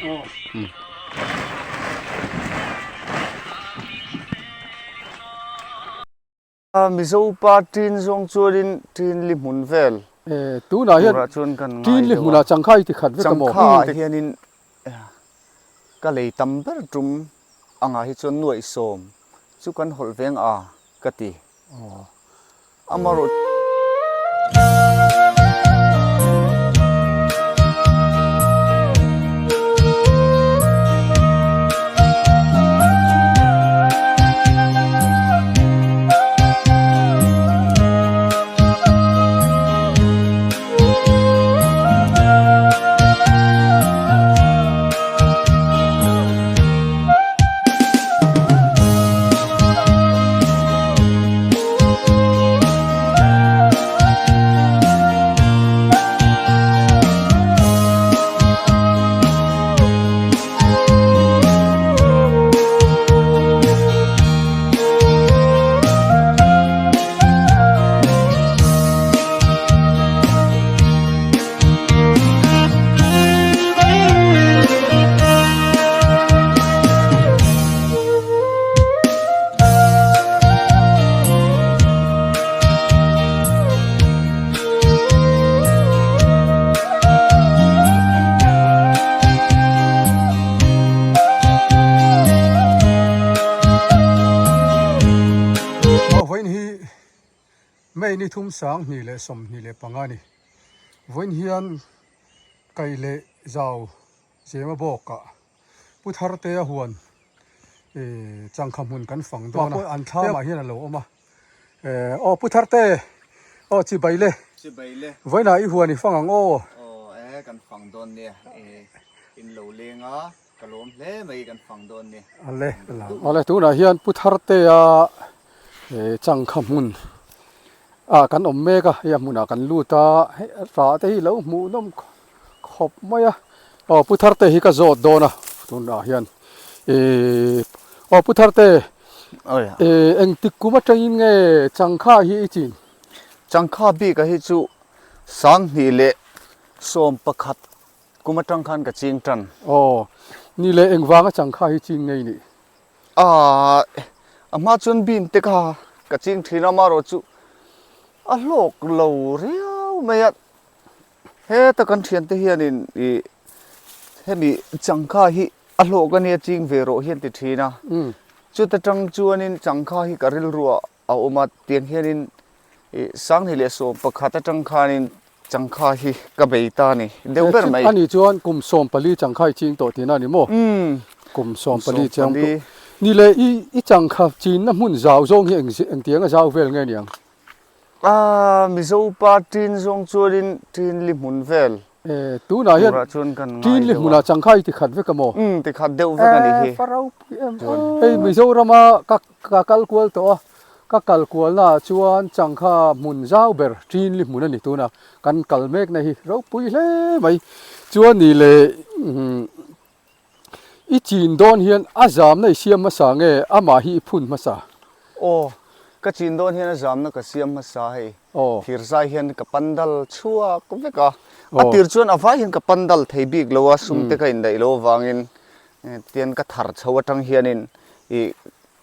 Mizo pa ṭin zawng chuanin ṭin li hmun vel Tunah hian turah chuan kan ngai ṭin li deuh a. hmunah changkha i ti khat vek a maw? Changkha ah hianin ka lei tam ber tum angah hi chuan nuaihsawm chu kan hawlh veng a ka ti. Amarawh. Vawiin hi May ni thum 2025 a ni. Vawiin hian kaih leh zau zema bawkah Pu Thartea huan changkha hmun kan fang dawn a, an thlamah hian a lo awm a. Aw Pu Tharte, aw chibai le, vawiinah i huan i fang ang aw. Aw e, kan fang dawn nia, in lo leng a, ka lawm hle mai kan fang dawn nia. Ale, awle tunah hian Pu Thartea changkha hmun ah kan awm mek a, hei a hmunah kan lut a, hei rah te hi lo hmuhnawm khawp mai a aw pu tharte hi ka zawt dawn a tunah hian ihh aw pu tharte ihh engtik kum atangin nge changkha hi i chin changkha bik a hi chu 2011 kum atang khan ka ching tan aw ni leh engvanga changkha hi ching ngei ni ah a hma chuan bean te kha ka ching thin a amaherawh chu a hlawk lo riau mai a. Heta kan thiante hianin ih hemi changkha hi a hlawk a nia ching ve rawh hian ti thin a. Chuta tang chuanin changkha hi ka rilruah a awm a, tiang hianin ih 2011 atang khanin changkha hi ka bei ta a ni deuh ber mai. Ani chuan kum 14 changkha i ching tawh tihna a ni maw? Kum 14 chiang tawh. Ni leh i changkha chinna hmun zau zawng hi engtianga zau vel nge niang? A Mizo pa ṭin zawng chuanin ṭin li hmun vel Eh, tunah hian turah chuan kan ngai ṭin li deuh a. hmunah changkha i ti khat vek a maw? Umm, ti khat deuh vek a nih hi. Eh, fa ropui em. Hei Mizorama ka ka kal kual tawh a, ka kal kualnaah chuan changkha hmun zau ber ṭin li hmun a ni tuna kan kal mekna hi ropui hle mai. Chuan ni leh umm I chin dawn hian a zamna i siam hmasa nge amah hi i phun hmasa? Aw, ka chin dawn hian a zamna ka siam hmasa hei. Aw. Thirzai hian ka pandal chhuak vek a. A tir chuan a vai hian ka pandal thei bik lo a, sum te ka indaih lo avangin tian ka thar chho atang hianin i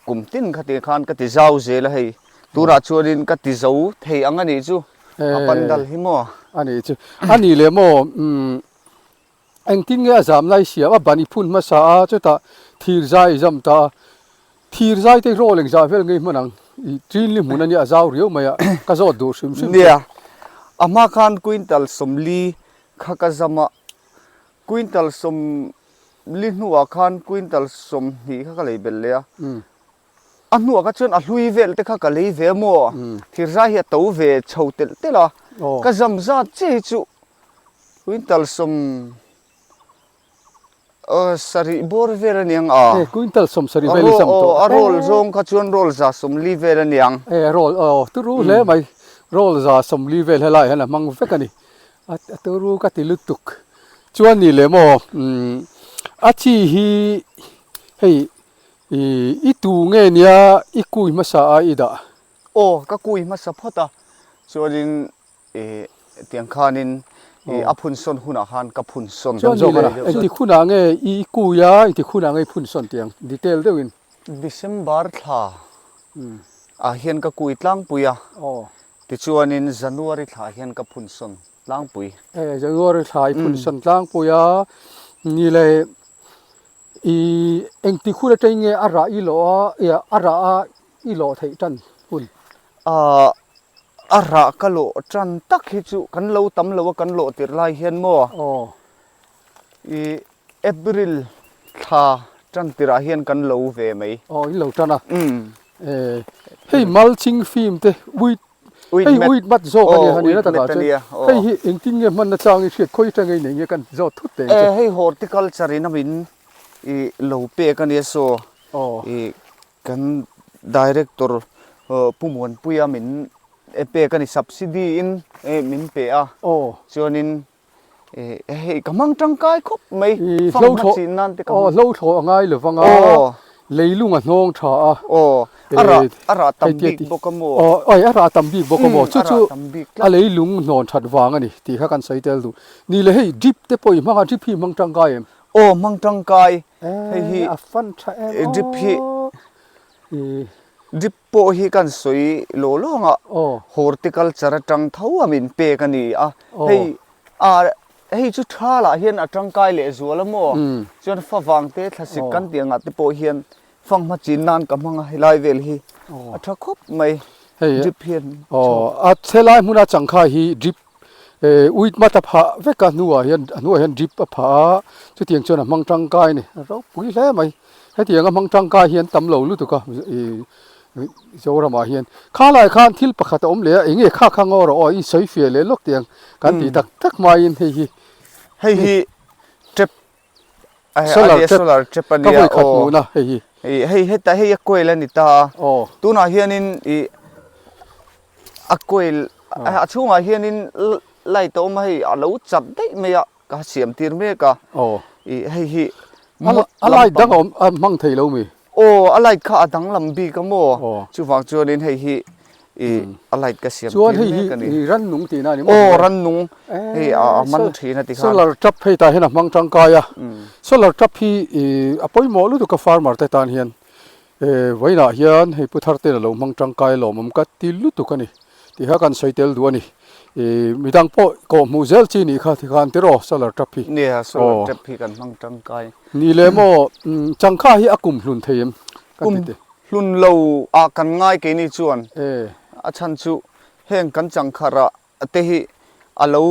kum tin kha ti khan ka ti zau zel a hei. Tunah chuanin ka ti zo thei ang a nih chu a pandal hi maw? A nih chu. A nih leh maw umm Engtin nge a zam lai siam a ban i phun hmasa a, chutah thir zai i zam ta a, thir zai te hi rawl engzah vel ngei hman ang, i ṭin li hmun a nia a zau riau mai a, ka zawt duh hrim hrim che. Nia, a hma khan quintal 40 kha ka zam a, quintal 40 hnuah khan quintal 20 kha ka lei belh leh a, a hnuah kha chuan a hlui vel te kha ka lei ve maw, thir zai hi a to ve chho telh telh a, ka zam zat chiah hi chu Quintal 70 bawr vel a niang a. E, quintal 70 vel i zam tawh. A roll zawng kha chuan roll 140 vel a niang. E, roll, aw, turu hle mai. Roll 140 vel helai hian a hmang vek a ni. A turu ka ti lutuk. Chuan ni leh maw, a chi hi hei i tu nge nia i kui hmasa a i dah? Aw, ka kui hmasa phawt a. Chuanin Ih tiang khanin I a phun sawn hunah khan ka phun sawn Chuan ni le, engtik hunah nge i kui a, engtik hunah nge i phun sawn tih ang detail deuhin. December thla ah hian ka kui tlangpui a, tichuanin January thla hian ka phun sawn tlangpui. E, January thla i phun sawn tlangpui a, ni le i engtik hun atang nge a rah i lawh a, a rah a i lawh theih tan hun? Ahh a rah ka lawh tan tak hi chu kan lo tam lo a kan lawh tirh lai hian maw ih April thla tan tirh ah hian kan lo ve mai. Aw in lo tan a. Eh hei mulching film te uit hei uit mat zawk a nia hani na takah chuan hei hi engtin nge hmanna chang i hriat khawi atanga i nei nge kan zawt thut teh ang che. Eh hei horticulture in a min ih lo pek a nia saw ih Kan Director Pu Muanpuia min pek a ni, subsidy in min pe a, chuanin hei ka hmang tangkai khawp mai, fang hma chin nan te ka hmang. Hlo thlawh a ngai lo vang a, leilung a hnawng tha a. A rah a rah tam bik bawk a maw? Aw, a rah tam bik bawk a maw? Chu chu a leilung hnawn that vang a ni tih kha kan sawi tel duh. Ni le hei drip te pawh i hmang a, drip hi i hmang tangkai em? Aw, hmang tangkai. Hei hi a fan tha em drip hi drip pawh hi kan sawi law lawng a horticulture atang tho a min pek a ni a hei a hei chu tha lah hian a tangkai leh zual a maw chuan favang te thlasik kan tih angah te pawh hian fanghma chin nan ka hmang a helai vel hi a tha khawp mai drip hian a helai hmuna changkha hi drip Uit mat a phah vek a hnuah hian a hnuah hian drip a phah a chutiang chuan a hmang tangkai a ni a ropui hle mai hetiang a hmang tangkai hi an tam lo lutuk a ih Mizoramah hian khalai khan thil pakhat a awm leh a eng nge kha kha ngaw rawh aw i sawi fiah leh lawk tih ang kan tih tak tak hmaiin hei hi hei hi tap Solar tap solar tap a nia ka vawi khat hmuhna hei hi. Hei heta hei a coil a ni ta a tunah hianin ih a coil a chhungah hianin light a awm a hei a lo chat daih mai a ka siam tir mek a ih hei hi a light dang a awm a hmang thei lo mi. Aw a light kha a danglam bik a maw chuvang chuanin hei hi ih a light ka siam tir mek a ni. Chuan hei hi rannung tihna a ni maw? Aw rannung hei a man thin a ti khan. Solar tap hei tah hian a hmang tangkai a, solar tap hi ih a pawimawh lutuk a farmer te tan hian vawiinah hian hei pu thar ten a lo hmang tangkai lawmawm ka ti lutuk a ni tih kha kan sawi tel duh a ni. Ih midang pawh kawh hmuh zel chi nih kha tikhan tiraw solar tap hi. Nia solar tap hi kan hmang tangkai. Ni leh maw changkha hi a kum hlun thei em ka ti te. Hlun lo ah kan ngai keini chuan a chhan chu heng kan changkha rah te hi a lo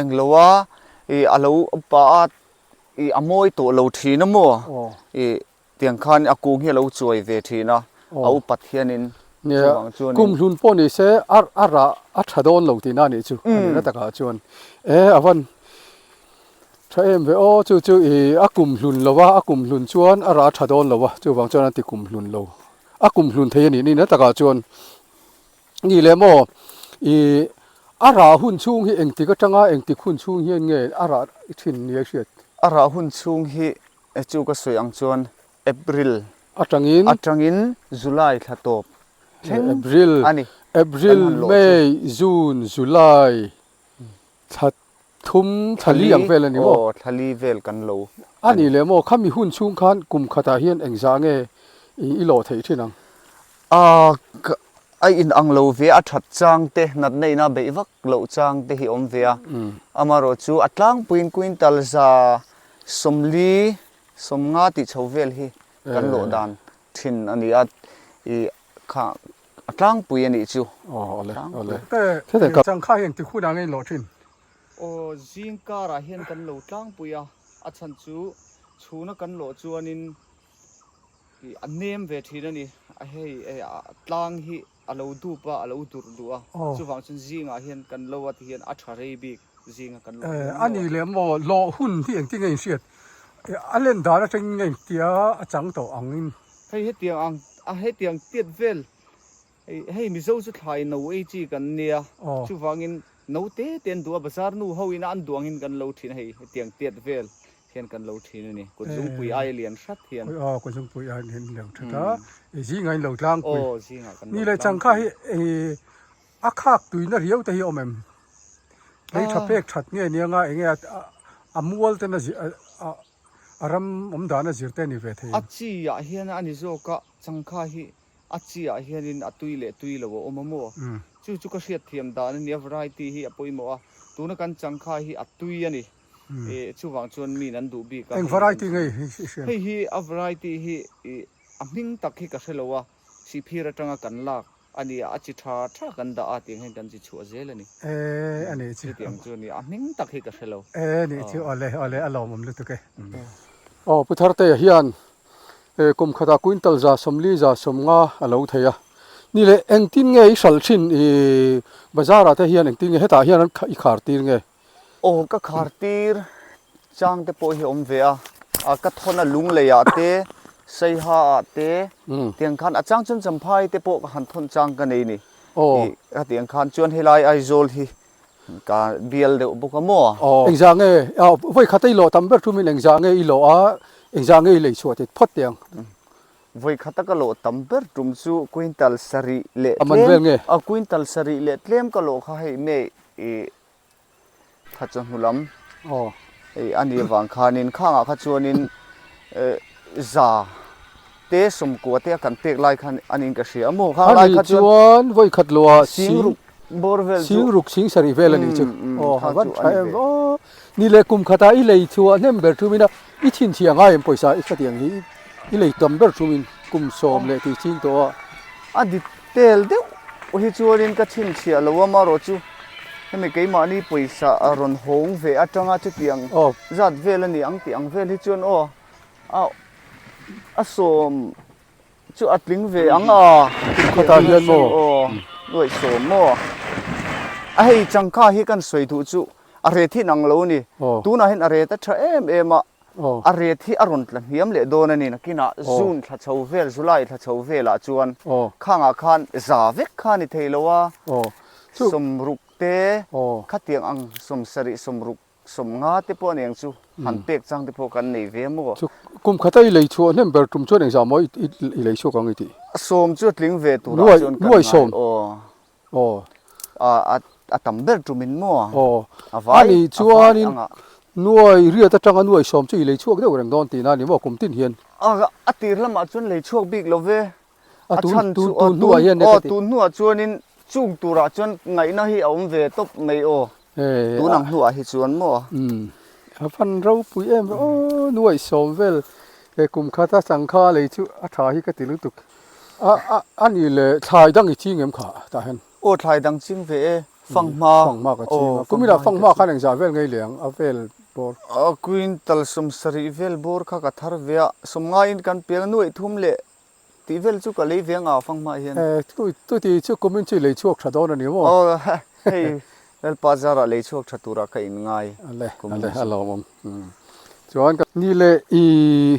englo a ih a lo pa a ih a mawi tawh lo thin a maw ih tiang khan a kung hi a lo chuai ve thin a a upat hianin chuvang chuanin kum hlun pawh ni se a a rah a tha dawn lo tihna a nih chu a nihna takah chuan e a van Tha em ve aw, chu chu i a kum hlun lo a, a kum hlun chuan a rah tha dawn lo a, chuvang chuan an ti kum hlun lo. A kum hlun thei a nih nihna takah chuan ni leh maw i a rah hun chhung hi engtik atanga engtik hun chhung hian nge a rah thin nia i hriat? A rah hun chhung hi chu ka sawi ang chuan April atangin atangin July thla tawp thleng April a ni. April, May, June, July thla Thum thlali ang vel a ni maw? Aw, thlali vel kan lo a ni. A nih leh maw, khami hun chhung khan kum khatah hian engzah nge i lawh theih thin ang? A, a inang lo ve, a that chang te, natna ina beih vak loh chang te hi awm ve a. Amaherawh chu a tlangpuiin quintal za 40, 50 tih chho vel hi kan lawh dan thin a ni a, i kha A tlangpui a nih chu. Aw awle awle. Te changkha hian ti hunah nge in lawh thin? Aw zing karah hian kan lo tlangpui a, a chhan chu chhuna kan lawh chuanin ih a nem ve thin a ni. A hei tlang hi a lo dup a, a lo durh duh a, chuvang chuan zingah hian kan lo a ti hian a tha rei bik zinga kan lawh hian maw? A nih leh maw lawh hun hi engtin nge in hriat? A len dan atangin nge engtia a chang tawh angin? Hei hetiang ang a hetiang tiat vel hei hei Mizo chu thlai no ei chi kan nia chuvangin no te te an duh a bazar nu ho ina an duh angin kan lo thin a hei hetiang tiat vel hian kan lo thin a ni kut zungpui aia lian hrat hian. Aw kut zungpui aia lian lo that a zingah in lo tlangpui. Aw zingah kan lo tlangpui. Ni leh changkha hi a khak tuina riau te hi a awm em? Lei tha pek that nge nia nga enge a mual ten a a ram awm dan a zir te a ni ve thei A chi ah hian a ni zawk a, changkha hi a chi ah hianin a tui leh tui lo a awm a maw? Chu chu ka hriat thiam dan a ni a, variety hi a pawimawh a, tuna kan changkha hi a tui a ni. Chuvang chuan miin an duh bik a. Eng variety nge i hriat? Hei hi a variety hi a hming tak hi ka hre lo a, Sihphir atanga kan lak a ni a, a chi tha tha kan dah a tiang hian kan chi chhuah zel a ni. E a nih chu. Chutiang chu a ni, a hming tak hi ka hre lo. E a nih chu, awle awle a lawmawm lutuk e. Aw Pu Thartea hian kum khatah quintal 140 150 a lo thei a, ni leh engtin nge i hralh thin i bazar ah te hian engtin nge hetah hian i khar tir nge? Aw ka khar tir chang te pawh hi a awm ve a, a ka thawn a lunglei ah te saiha ah te tiang khan a chang chuan champhai te pawh ka han thawn chang ka nei ni i ka tiang khan chuan helai Aizawl hi ka bial deuh bawk a maw. Engzah nge vawi khat a i lawh tam ber thumin engzah nge i lawh a engzah nge i lei chhuah tih phawt teh ang. Vawi khat a ka lawh tam ber tum chu quintal sarih leh tlem a quintal sarih leh tlem ka lawh kha hei May i Thla chawhnu lam hei a nih avang khanin khangah kha chuanin za te sawmkua te a kan pek lai khan a niin ka hria a maw khang lai kha chuan chuan vawi khat lo ah sing ruk bawr vel chu sing ruk sing sarih vel a nih chu aw a van tha em aw ni leh kum khatah i lei chhuah hnem ber thumin a i chhinchhiah ngai em pawisa i khatiang hi i lei tam ber thumin kum sawm leh tih ching tawh a a dik Tel deuh hi chuanin ka chhinchhiah lo a, marawh chu hemi keimahni pawisa a rawn hawng ve atanga chutiang zat vel a ni ang tih ang vel hi chuan aw a sawm chu a tling ve ang a, Khawtah hian maw? Aw nuaih sawm maw? A hei changkha hi kan sawi duh chu a ret hi inang lo a ni, tunah hian a ret a tha em em a, A ret hi a rawn tla hniam leh dawn a ni. Nakinah June thla chho vel, July thla chho velah chuan khangah khan za vek kha a ni thei lo a, sawmruk te khatiang ang sawmsarih, sawmruk, sawmnga te pawh a ni ang chu han pek chang te pawh kan nei ve maw? Chu kum khata i lei chhuah hnem ber tum chuan engzah maw i lei chhuak ang i tih? Sawm chu a tling ve turah chuan kan ngai aw. Aw. A a tam ber tumin maw? Aw. A vai a nih chuanin nuai riat atanga nuai sawm chu i lei chhuak deuh reng dawn tihna a ni maw kum tin hian? A a tir lamah chuan lei chhuak bik lo ve. A tun tun tun hnuah hian aw tun hnuah chuanin chung turah chuan ngaihna hi a awm ve tawp mai aw. Tun ang hnuah hi chuan maw? Umm a van ropui em aw nuai sawm vel he kum khata changkha lei chu a tha hi ka ti lutuk. A a a nih leh thlai dang i ching em kha tah hian? Aw thlai dang ching ve e, fanghma. Fanghma ka ching a, kumina fanghma khan engzah vel ngei leh ang a vel bawr? A quintal sawmsarih vel bawr kha ka thar ve a, sawmngaiin kan piang nuaih thum leh tih vel chu ka lei ve ang a fanghma hian. E tu tuti chu kumin chu i lei chhuak tha dawn a ni maw? Aw hei Lalpa zarah lei chhuak tha turah ka inngai Ale ale a lawmawm chuan ka ni leh i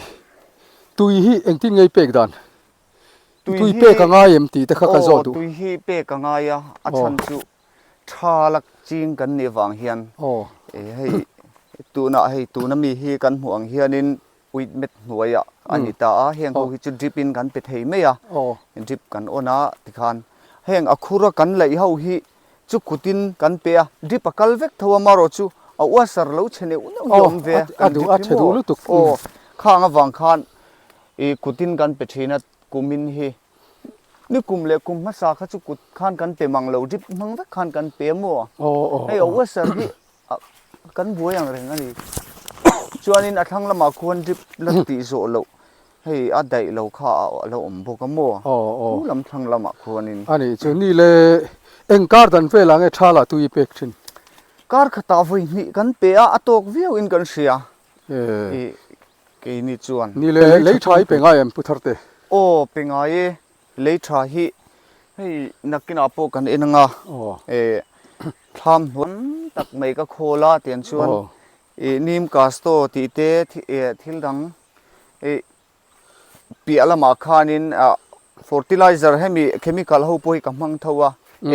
Tui hi engtin nge i pek dan? Tui pek a ngai em tih te kha ka zawt duh. Aw, tui hi pek a ngai a, a chhan chu tha lak ching kan nih vang hian hei tunah hei tuna mi hi kan hmuh ang hianin uit met hnuaiah a ni ta a, heng ho hi chu drip in kan pe thei mai a, drip kan on a tikhan heng a khur a kan laih ho hi Chu kutin kan pe a, drip a kal vek tho a, marawh chu a uasar lo chhe neuh neuh hi a awm ve a, kan drip hi maw? Aw, khang avang khan i kutin kan pe thin a, kumin hi ni kum leh kum hmasa kha chu kut khan kan pe mang lo, drip hmang vek khan kan pe a maw? Hei a uasar hi kan buai ang reng a ni. Chuanin a thlang lamah khuan drip la tih zawh loh Hei a daih lo kha a lo awm bawk a maw? Pu lam thlang lamah khuanin. A nih chu ni le, eng kar dan velah nge tha lah tui i pek thin? Kar khatah vawi hnih kan pe a, a tawk viau in kan hria i keini chuan. Ni le, lei tha i pe ngai em Pu Tharte? Aw pe ngai e, lei tha hi hei nakinah pawh kan en anga thlam hnuam tak mai ka khawl a tiang chuan i nim kasto tih te thil dang I piah lamah khanin ah fertilizer hemi chemical ho pawh hi ka hmang tho a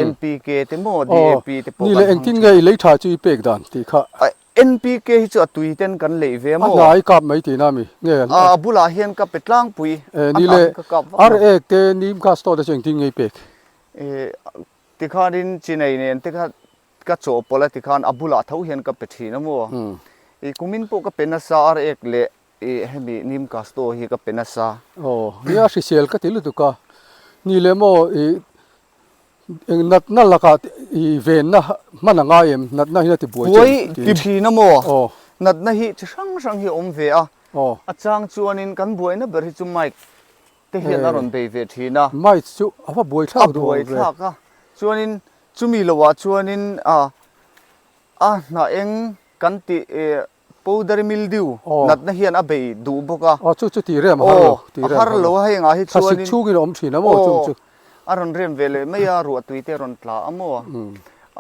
NPK te maw DAP te pawh kan hmang thin. Ni le engtin nge i lei tha chu i pek dan tih kha? NPK hi chu a tui ten kan leih ve maw? A hnai kap mai tihna mi nge? A bulah hian ka pe tlangpui a hnai hi ka kap vak lo. Ar ek te nim kha store te chu engtin nge i pek? Tikhanin chinei nen te kha. ka chawhpawlh a tikhan a bulah tho hian ka pe thin a maw? I kumin pawh ka pe nasa ar ek leh i hemi nim kasto hi ka pe nasa. Aw, nia hrisel ka ti lutuk a, ni leh maw i eng natna lakah i venna hman a ngai em? Natna hian a ti buai che em? Buai ti thin a maw? Natna hi chi hrang hrang hi a awm ve a, a chang chuanin kan buaina ber hi chu mic te hian a rawn bei ve thin a. Mic chu a va buai thlak duh awm ve. A buai thlak a, chuanin chumi loah chuanin a a hnah eng kan tih powdery mildew natna hian a bei duh bawk a. Aw chu chu tih rem a har lo. Aw a har lo a hei engah hi chuanin. Thlasik chhungin a awm thin a maw chung chu. A rawn rem ve leh mai a, ruahtui te a rawn tla a maw.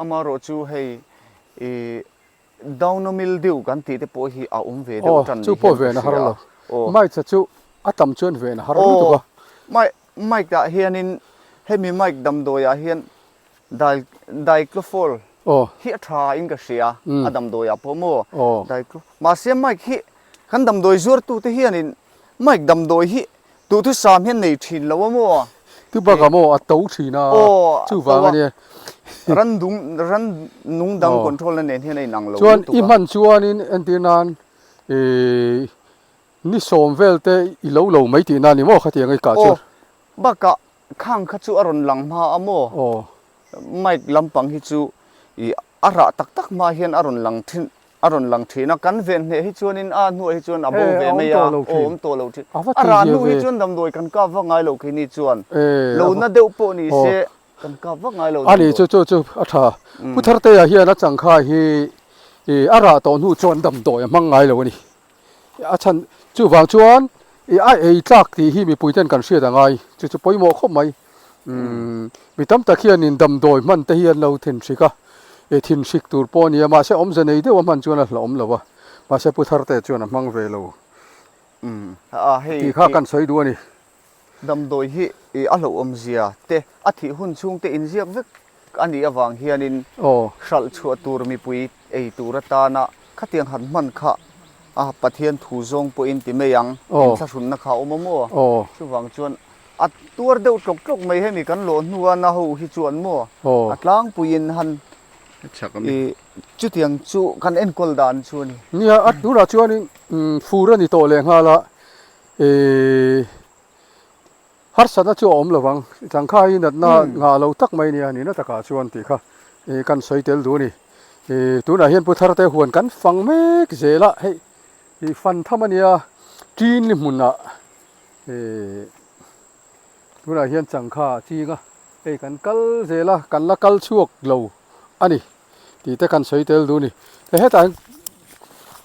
Amaherawh chu hei ih Downo mildew kan tih te pawh hi a awm ve deuh tan ni hian ka hria a. Aw. Mic-a chu a tam chuan ven a har lutuk a. Aw, mic ah hianin hemi mic damdawiah hian diclofol hi a tha in ka hria a damdawiah pawh maw diclo mahse mic hi kan damdawi zuartute hianin mic damdawi hi Duhthusam hian nei thin lo a maw? Tu bakah maw a to thin a, chuvang a nia. Ran dung, ran nung dang control na nen hian a inang lo lutuk a. Chuan i hman chuanin entir nan i ni sawm vel te i lo lo mai tihna a ni maw khatiang i kah chuan? Aw, bakah khang kha chu a rawn lang hma a maw? Aw. Mic lampang hi chu i a rah tak tak hma hian a rawn lang thin a rawn lang thin a, kan ven hneh hi chuanin a hnuah hi chuan a bo ve mai a, aw awm tawh lo thin. A rah hnu hi chuan damdawi kan kap vak ngai lo keini chuan lo na deuh pawh ni se kan kap vak ngai lo damdawi. Ani chu chu chu a tha. Pu Thartea hian a changkha hi a rah tawh hnu chuan damdawi a hmang ngai lo a ni. A chhan chuvang chuan i a ei tlak tih hi mipui ten kan hriat a ngai, chu chu pawimawh khawp mai. Umm mi tam tak hianin damdawi hman te hi an lo thinhrik a, i thinhrik tur pawh a nia, mahse awmze nei deuh a hman chuan a hlauhawm lo a, mahse Pu Tharte chuan a hmang ve lo tih kha kan sawi duh a ni. Damdawi hi i a hlauhawm zia te, a thih hun chhung te inziak vek a nih avang hianin hralh chhuah tur mipui ei tur atana khatiang han hman kha a Pathian thu zawng pawhin ti mai ang, inthlahrunna kha a awm a maw? Chuvang chuan a tuar deuh tlawk tlawk mai hemi kan lawh hnua na ho hi chuan maw a tlangpuiin han i chutiang chu kan enkawl dan chu a ni. Nia, a tunah chuanin fur a ni tawh lehnghal a, Eee harsatna chu a awm lo vang, changkha hi natna ngah lo tak mai nia nihna takah chuan tih kha kan sawi tel duh a ni. Eee tunah hian Pu Tharte huan kan fang mek zel a, hei ih fan tham a nia Ṭinli hmunah eee tunah hian changkha a ching a, hei kan kal zel a, kan la kal chhuak lo a ni. Tih te kan sawi tel duh a ni. Hei hetah hian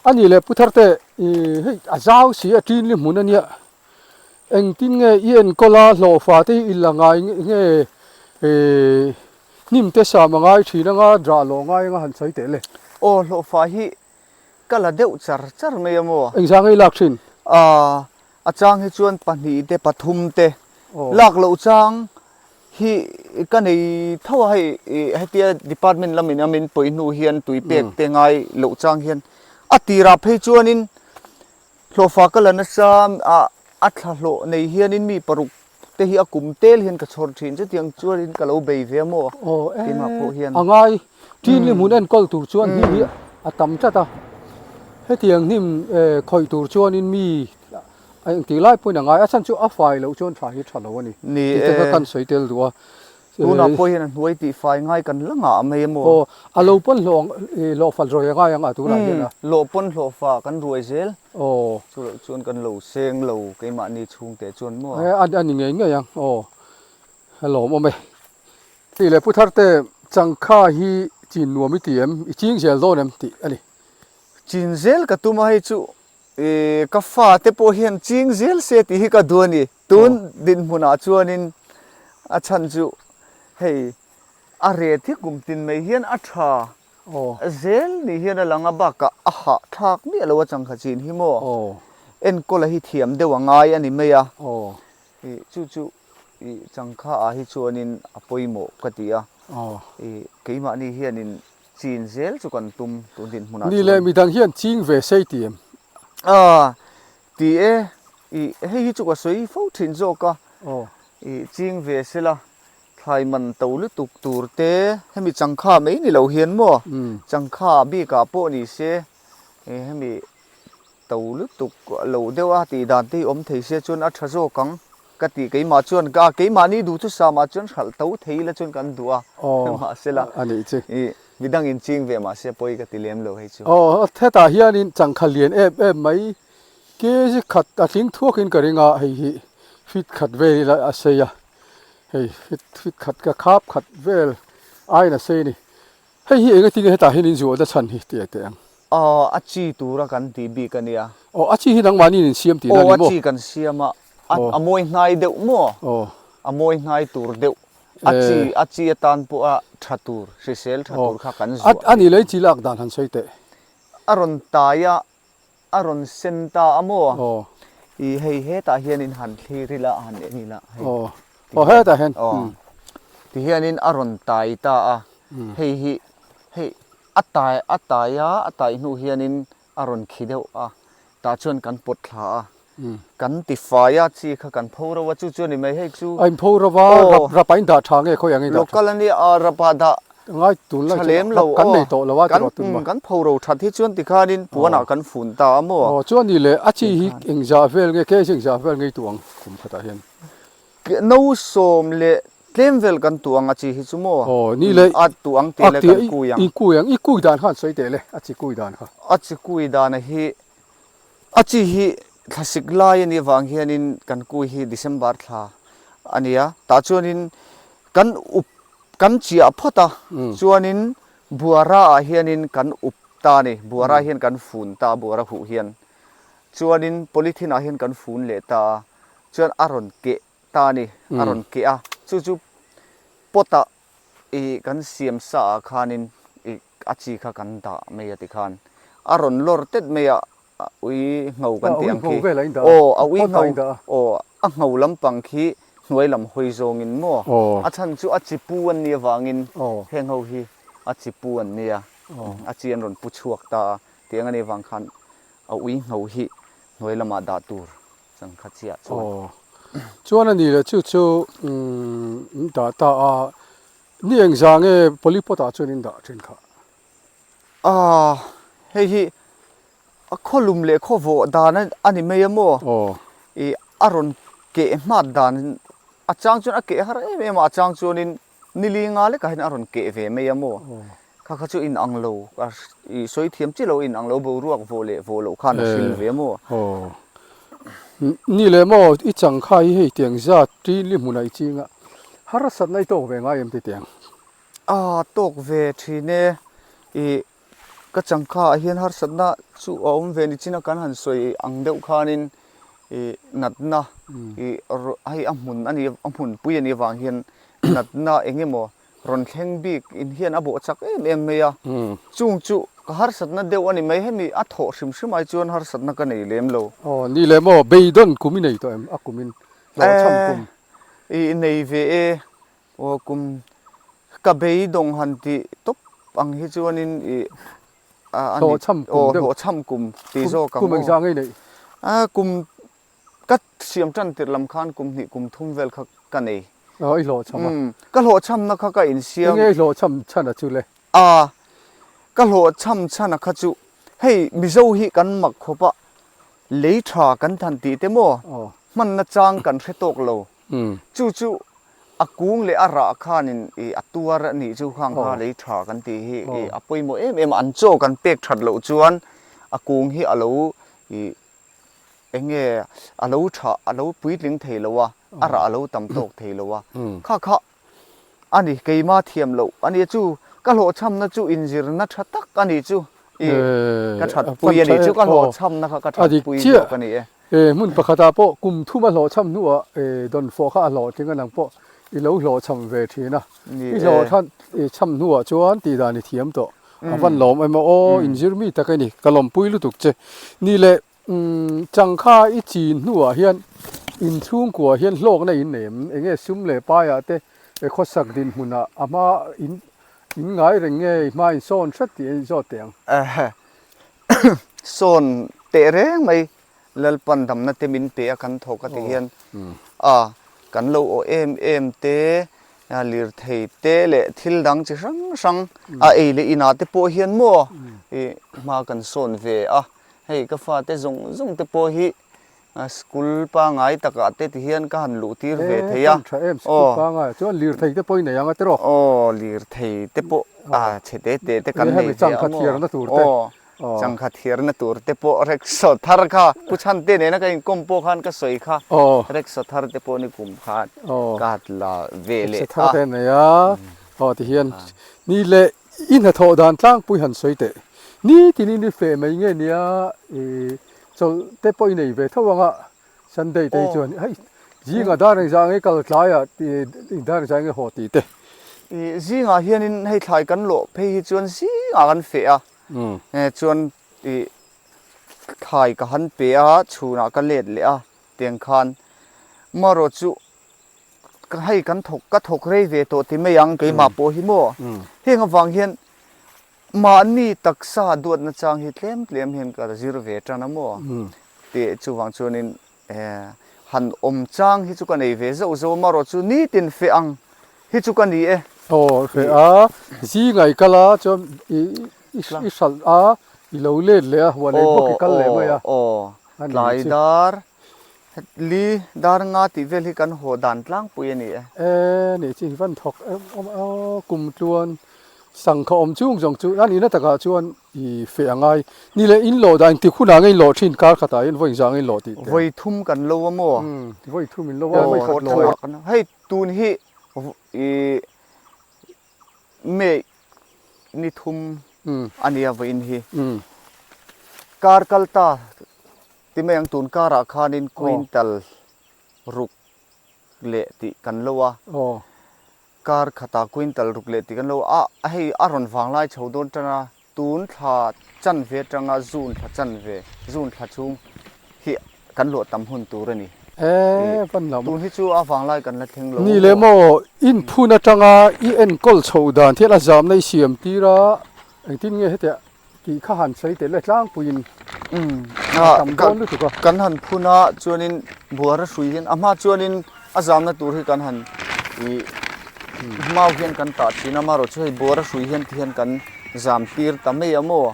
a nih leh Pu Tharte ih hei a zau si a ṭinli hmun a nia. Engtin nge i enkawl a hlawhfa te hi i la ngai nge ih hnim te sam a ngai ṭhin anga drah lawh ngai anga han sawi teh le. Aw hlawhfa hi ka la deuh char char mai a maw? Engzah nge i lak ṭhin? Aaa a chang hi chuan pahnih te pathum te lak loh chang Hi ka nei tho a hei hetia department lamin a min pawih hnu hian tui pek te ngai loh chang hian a tirah phei chuanin hlawhfa ka la nasa a a thla hlawh nei hianin mi paruk te hi a kum tel hian ka chhawr thin chutiang chuanin ka lo bei ve a maw keimah pawh hian. A ngai ṭin hi hmun enkawl tur chuan hnim hi a tam tlat a hetiang hnim khawih tur chuanin mi A engtik lai pawhin a ngai, a chhan chu a fai loh chuan tha hi tha lo a ni. Ni Tih te kha kan sawi tel duh a. Tunah pawh hian a hnuai tih fai ngai kan la ngah mai a maw? Aw, a lo pawn hlawh ang, i hlawh fal ruai a ngai ang a tunah hian a. Hlawh pawn hlawh fa kan ruai zel. Aw. Chu loh chuan kan lo seng lo keimahni chhungte chuan maw? E, a ni ngei ngei ang. Aw, a lawmawm e. Tih leh Pu Tharte, changkha hi chin nuam i ti em? I ching zel dawn em? Tih a ni. Chin zel ka tum a hei chu Ih ka fate pawh hian ching zel se tih hi ka duh a ni. Tun dinhmunah chuanin a chhan chu hei a ret hi kum tin mai hian a tha zel ni hian a lang a bakah a hahthlak miah lo a changkha chin hi maw enkawl a hi thiam deuh a ngai a ni mai a. Ih chu chu ih changkha ah hi chuanin a pawimawh ka ti a. Ih keimahni hianin Chin zel chu kan tum tun dinhmunah chuan. Ni leh midang hian ching ve sei ti em? Aaa ti e, ih hei hi chu ka sawi fo thin zawk a, ih ching ve sela Thlai man to lutuk tur te, hemi changkha mai ni lo hian maw, changkha bikah pawh ni se hemi to lutuk lo deuh a tih dan te hi awm thei se chuan a tha zawk ang ka ti. Keimah chuan ka keimahni duhthusam ah chuan hralh to thei ila chuan kan duh a, mahsela midang in ching ve mahse pawi ka ti lem lo hei chu. Aw hetah hianin changkha lian em em mai kg khat a tling thuakin ka ring a, hei hi feet khat vel ila a sei a. Hei fit fit khat ka khap khat vel aiin a sei a ni. Hei hi eng atinge hetah hian in zuah na chhan hi tih a teh ang. Aw a chi tura kan tih bik a nia. Aw a chi hi nangmahni in siam tihna a ni maw? Aw a chi kan siam a, a mawi hnai deuh maw? Aw. A mawi hnai tur deuh. A chi a chi atan pawh a tha tur, hrisel tha tur kha kan zuah. A nih leh chi lak dan han sawi teh. A rawn tai a, A rawn sen ta a maw? Aw. I hei hetah hianin han thlir ila a han en ila hei. Aw. Aw hetah hian. Aw. Tihianin a rawn tai ta a. Hei hi hei a tai a tai a a tai hnu hianin a rawn khi deuh a. Tah chuan kan pawt thla a. Kan ti fai a chi kha kan pho ro a chu chu a ni mai hei chu. A inpho ro a rap rap a in dah tha nge khawi ang in dah tha. Local a nia a rap ah dah Ngai tun lai chu rap kan nei tawh lo a tiraw tun maw. Kan pho ro that hi chuan tikhanin puan ah kan fun ta a maw. Aw chuan ni le a chi hi engzah vel nge kg engzah vel ngei tuang kum khatah hian. No sawm leh tlem vel kan tuang a chi hi chu maw. Aw ni le a tuang tih le kan kui ang. I kui ang i kui dan kha an sawi teh le a chi kui dan kha. A chi kui dan a hi A chi hi thlasik lai a nih avang hianin kan kui hi December thla a ni a, tah chuanin kan up kan chiah phawt a, chuanin buara ah hianin kan up ta a ni, buara hian kan fun ta a, buara huh hian, chuanin polythene ah hian kan fun leh ta a, chuan a rawn keh ta a ni, a rawn keh a, chu chu pot ah I kan siam sa ah khanin i a chi kha kan dah mai a tikhan a rawn lawr tet mai a ui ngho kan tih ang khi aw a ui ngho aw a ngho lampang khi hnuai lam hawi zawngin maw a chhan chu a chi pu an nih avangin heng ho hi a chi pu an nia a chi an rawn pu chhuak ta a tiang a nih avang khan a ui ngho hi hnuai lamah dah tur. Changkha chiah chuan. Aw. Chuan a ni le chu chu in dah ta a, ni eng za nge polypot ah chuan in dah thin kha? Aw, hei hi a khaw lum leh khaw vawh dan a ni mai a maw? Aw. I a rawn keh hmat dan a chang chuan a keh har em em a, a chang chuanin Nili nga lekah hian a rawn keh ve mai a maw? Kha kha chu in ang lo, i sawi thiam chi lo in ang lo boruak vawh leh vawh loh khan a hril ve a maw? Aw. Ni leh maw, i chang kha hi hei tiang zat ṭinli hmunah i ching a, harsatna i tawk ve ngai em ti tiang? A tawk ve ṭhin e, i ka chang kha ah hian harsatna chu a awm ve ni chin a kan han sawi ang deuh khanin i natna i hei a hmun a ni a hmunpui a nih avang hian natna eng emaw rawn thleng bik in hian a bawh chak em em mai a, chung chu ka harsatna deuh a ni mai hemi a thawh hrim hrim ai chuan harsatna ka nei lem lo. Aw ni leh maw beidawn kum i nei tawh em a kum in hlawhchham kum. I nei ve e aw kum ka beidawng han tih tawp ang hi chuanin i a ni aw hlawhchham kum tih zawk ang aw. Kum engzah ngei neih? A kum Ka siam tan tirh lam khan kum hnih kum thum vel kha ka nei. Aw i hlawhchham a. Umm ka hlawhchhamna kha ka insiam. Enge i hlawhchham chhan a chu le? A ka hlawhchham chhan a kha chu hei Mizo hi kan mak khawp a lei tha kan than tih te maw hmanna chang kan hre tawk lo. Chu chu a kung leh a rah khanin i a tuar a nih chu khang kha lei tha kan tih hi i a pawimawh em em a an chaw kan pek that loh chuan a kung hi a lo i Eng nge a lo tha, a lo puitling thei lo a, a rah a lo tam tawk thei lo a. Kha kha a ni, keima thiam loh a ni chu, ka hlawhchhamna chu inzirna tha tak a ni chu, i ka that pui a ni chu, ka hlawhchhamna kha ka that pui zawk a ni e. Hmun pakhatah pawh kum thum a hlawhchham hnuah dawnfawh kha a hlawhtling a nang pawh i lo hlawhchham ve thin a, i hlawhchham hnuah chuan tihdan i thiam tawh. A van lawm em aw, inzir mi tak a ni, ka lawmpui lutuk che. Ni leh changkha i chin hnuah hian inchhungkua hian hlawkna in nei em? Enge sum leh paiah te khawsak dinhmunah a hma in in ngai reng nge i hma in sawn hret tih a inzawt teh ang. Sawn teh reng mai Lalpan damna te min pe a kan thawk a ti hian a kan lo awh em em te. Lirthei te leh thil dang chi hrang hrang a ei leh inah te pawh hian maw ih hma kan sawn ve a, hei ka fate zawng zawng te pawh hi school pangai takah te ti hian ka han luh tir ve thei a. Tha em school pangai chuan lirthei te pawh i nei ang a tiraw? Aw lirthei te pawh a chhe te te te kan nei ve a maw? Aw changkha thiarna tur te pawh rickshaw thar kha Pu Chhante nena ka inkawm pawh khan ka sawi kha rickshaw thar te pawh ni kum khan ka la ve leh a. Rickshaw thar te nei a, aw ti hian ni leh i hnathawh dan tlangpui han sawi teh. Ni tinin i feh mai nge nia i chawlh te pawh i nei ve tho ang a Sunday te hi chuan hei zingah dar engzah nge kal tlaiah dar engzah nge haw tih te. Zingah hianin hei thlai kan lawh phei hi chuan zingah kan feh a. Chuan ih thlai ka han pe a, chhunah ka let leh a tiang khan marawh chu hei kan thawk ka thawk rei ve tawh ti mai ang keimah pawh hi maw heng avang hian mahni taksa duatna chang hi tlem tlem hian ka zir ve tan a maw tih chuvang chuanin Han awm chang hi chu ka nei ve zauh zauh a, marawh chu nitin feh ang hi chu ka ni e. Aw feh a, zinga i kal a, chuan i i hralh a, i lo let leh a, huan ei bawk i kal leh mai a. Aw, tlai dar li dar nga tih vel hi kan haw dan tlangpui a ni e. E, nih chi van thawk em awm a, kum tluan sangkha awm chung zawng chu a nihna takah chuan I feh a ngai. Ni leh in lawh dah engtik hunah nge in lawh thin kar khatah hian vawi engzah nge in lawh tih te. Vawi thum kan lo a maw? Umm vawi thum in lo a, vawi khat lawh a. Hei tun hi i May ni thum a nia vawiin hi. Kar kal ta ti mai ang tun karah khanin quintal ruk leh tih kan lo a. Kar khatah quintal ruk leh tih kan lo a, hei a rawn vanglai chho dawn tan a, tun thla chanve atanga June thla chanve, June thla chhung hi kan luah tam hun tur a ni. E, van lo maw? Tun hi chu a vanglai kan la thleng lo Ni leh maw, inphun atanga i enkawl chhoh dan hian a zamna i siam tir a, engtin nge hetiah Tih kha han sawi telh e tlangpuiin a tam dawn lutuk a. Kan han phun a chuanin buara hrui hian a hma chuanin a zamna tur hi kan han ih mau hian kan tah thin a amaherawh chu hei buara hrui hian ti hian kan zam tir ta mai a maw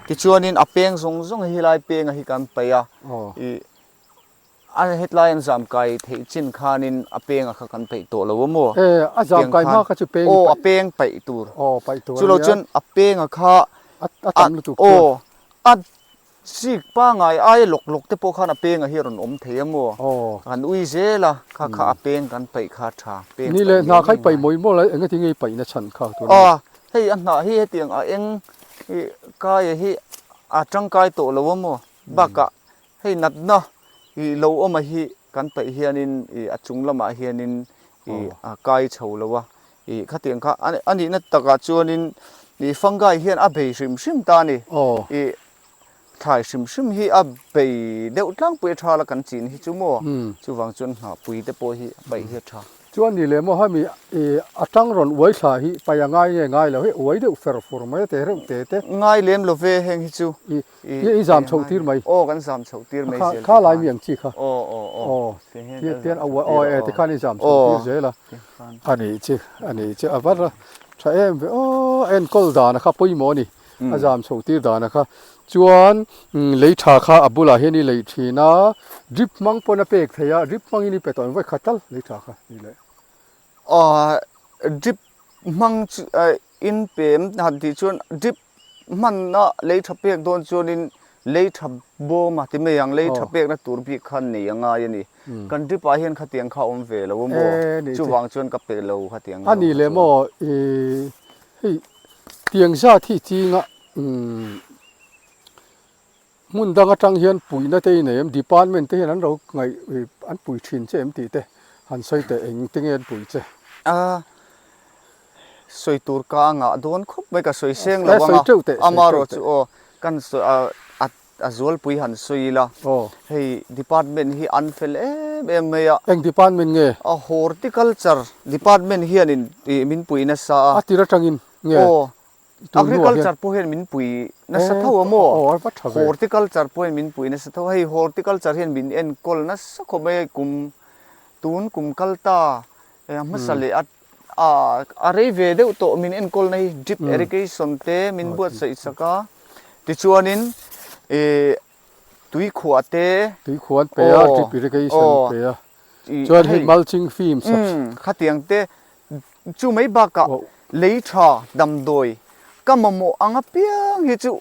tichuanin a peng zawng zawng hi helai penga hi kan paih a ih A hetlai an zam kai theih chin khanin a penga kha kan paih tawh lo a maw? E, a zam kai hma kha chu peng Aw, a peng paih tur. Aw, paih tur a nia. Chulo chuan a penga kha a tam lutuk chuan. Aw, a sik pangai aia lawk lawk te pawh khan a penga hi a rawn awm thei a maw? Aw. Kan ui zel a, kha kha a peng kan paih kha a tha. Peng Ni paih leh ngei hna kha i ngei paih ngai. mawih mawlh a, engati nge i paihna chhan kha tur a ni? Aw, hei a hnah hi hetiang a eng i kaia hi a tangkai tawh lo a maw? Bakah Hei natna ih lo awma hi kan paih hianin ih a chung lamah hianin ih a kai chho lo a, ih khatiang kha a nihna takah chuanin ih fungi hian a bei hrim hrim ta a ni. Ih thlai hrim hrim hi a bei deuh tlangpui a tha la kan chin hi chu maw chuvang chuan hnahpui te pawh hi a paih hi a tha. Chuan ni leh maw hemi ih a tang rawn uai thla hi paih a ngai nge ngai lo hei uai deuh fer fur mai a te reuh te te. Ngai lem lo ve heng hi chu. Ih I zam chhoh tir mai. Aw kan zam chhoh tir mai zel. Kha lai mi ang chi kha. Aw aw aw. Aw tian a uai aw e tikhan i zam chhoh tir zel a. A nih chi a nih chi a var tha em ve aw enkawl dan a kha pawimawh a ni a zam chhoh tir dan a kha chuan lei tha kha a bulah hian i lei thin a drip hmang pawn a pek thei a drip hmangin i pe tawh em vawi khat tal lei tha kha ni leh. Aw drip hmang chu in pem han tih chuan drip hmanna lei tha pek dawn chuanin lei tha bawm a ti mai ang lei tha pekna tur bik khan nei a ngai a ni kan drip ah hian khatiang kha a awm ve lo a maw chuvang chuan ka pe lo khatiang a ni leh maw i hei tiang zat hi chinga Hmun dang atang hian puihna te i nei em? Department te hian an ro ngaih an pui thin che em tih te han sawi teh eng te nge an pui che? A sawi tur ka a ngah dawn khawp mai ka sawi seng lo ang a, amarawh chu aw kan sawi a a zualpui han sawi ila hei department hi an fel em em mai a. Eng department nge? A horticulture department hianin min pui nasa a. A tir atangin nge? Aw Agriculture pawh hian min pui nasa tho a maw? Horticulture pawh hian min pui nasa tho a, hei horticulture hian min enkawl nasa khawp mai a, kum tun kum kal ta hmasa leh a A rei ve deuh tawh min enkawlna hi drip irrigation te min buatsaih sak a, tichuanin ih tuikhuah te Tuikhuah an pe a, drip irrigation an pe a, chuan hei mulching film sak. Khatiang te chu mai bakah lei tha damdawi ka mamawh ang apiang hi chu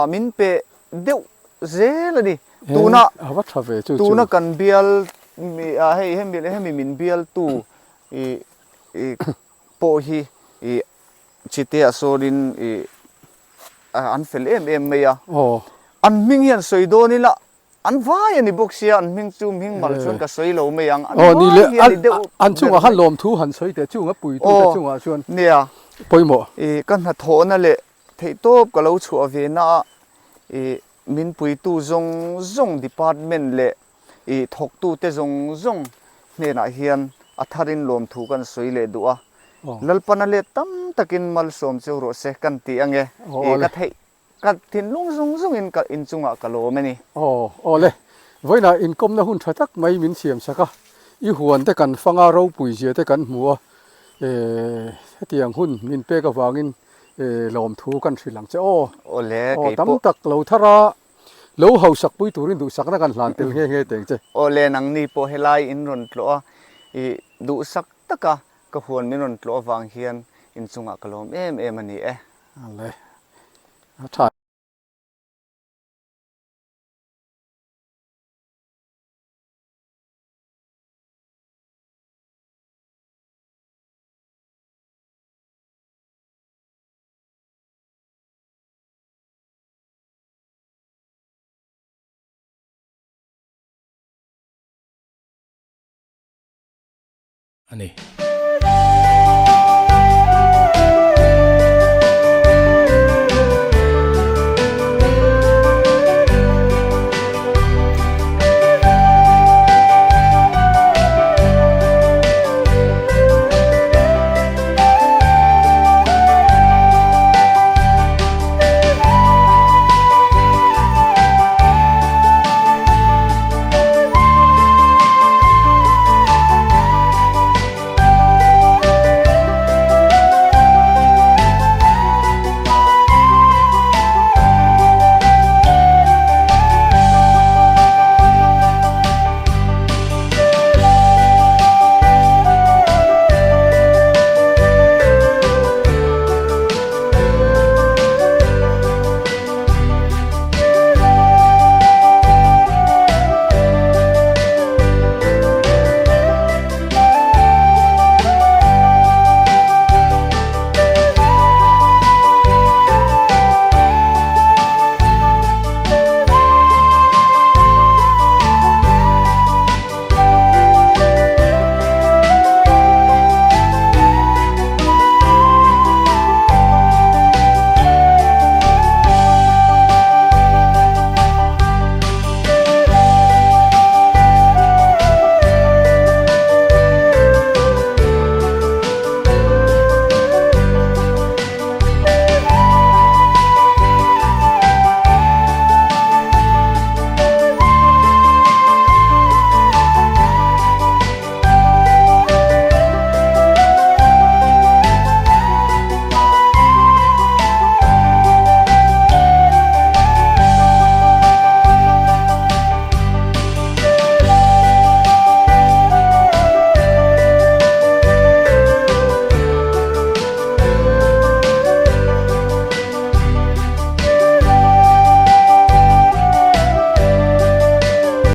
min pe deuh zel a ni. Tuna tuna kan bial hei hemi min bialtu ih ih pawh hi ih chite ah sawnin ih an fel em em mai a. An hming hian sawi dawn ila an vai a ni bawk sia an hming chu hming mal chuan ka sawi lo mai ang. An vai hi a ni deuh An chungah khan lawmthu han sawi teh chung a puitute chungah chuan nia pawimawh. Ih ka hnathawhna leh theihtawp ka lo chhuah ve na a ih min puitu zawng zawng department leh I thawktute zawng zawng hnenah hian a tharin lawmthu kan sawi leh duh a, Lalpana let tam takin malsawm cheu rawh se kan ti ange. I ka theih ka thinlung zawng zawngin ka inchungah ka lawm a ni. Aw, aw le. Vawiinah inkawmna hun tha tak mai min siam sak a, i huan te kan fang a, ropui zia te kan hmu a, e, hetiang hun min pek avangin e, lawmthu kan hrilh ang che aw. Aw le, kei pawh. Aw, tam tak lo thar a. Lo hausak pui turin duhsakna kan hlan tel nghe nghe teng che. Aw le, nangni pawh helai in rawn tlawh a, i duhsak taka ka huan min rawn tlawh avang hian inchungah ka lawm em em a ni e. Le, a tha. A ni.